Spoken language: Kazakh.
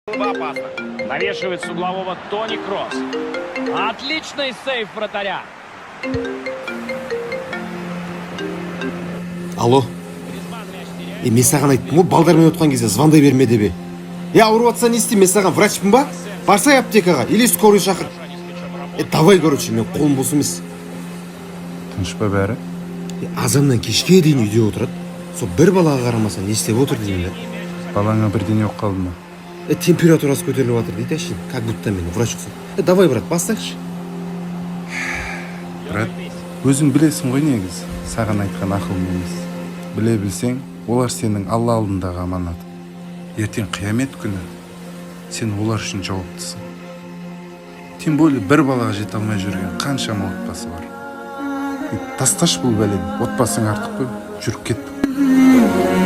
Было бы опасно. Навешивает с углового Тони Кросс. Отличный сейв вратаря. Алло. Гризманн мяч теряет. Е, мен саған айттым ғой, балдармен отқан кезде звондай берме деп. Е, ауырып жатса, не істеймін мен? Саған врачпын ба? Барсай аптекаға или скорый шақыр. Хорошо они с мячом Е, работают. давай, короче, мен қолым бос емес. Тыныш па бәрі? Е, азаннан кешке дейін үйде отырады. Сол бір балаға қарамаса, не істеп отыр деймін да. Балаңа бірдеңе болып қалды ма? Е, температурасы көтеріліп жатыр дейді әшейін, как будто мен врач ұқсап. Е, давай, брат, бастайықшы. Брат, өзің білесің ғой, негізі саған айтқан ақылым емес. Біле білсең, олар сенің Алла алдындағы аманат. Ертең қиямет күні сен олар үшін жауаптысың. Тем более бір балаға жете алмай жүрген қаншама отбасы бар. Е, тасташы бұл бәлені, отбасың артық қой. Жүріп кеттік.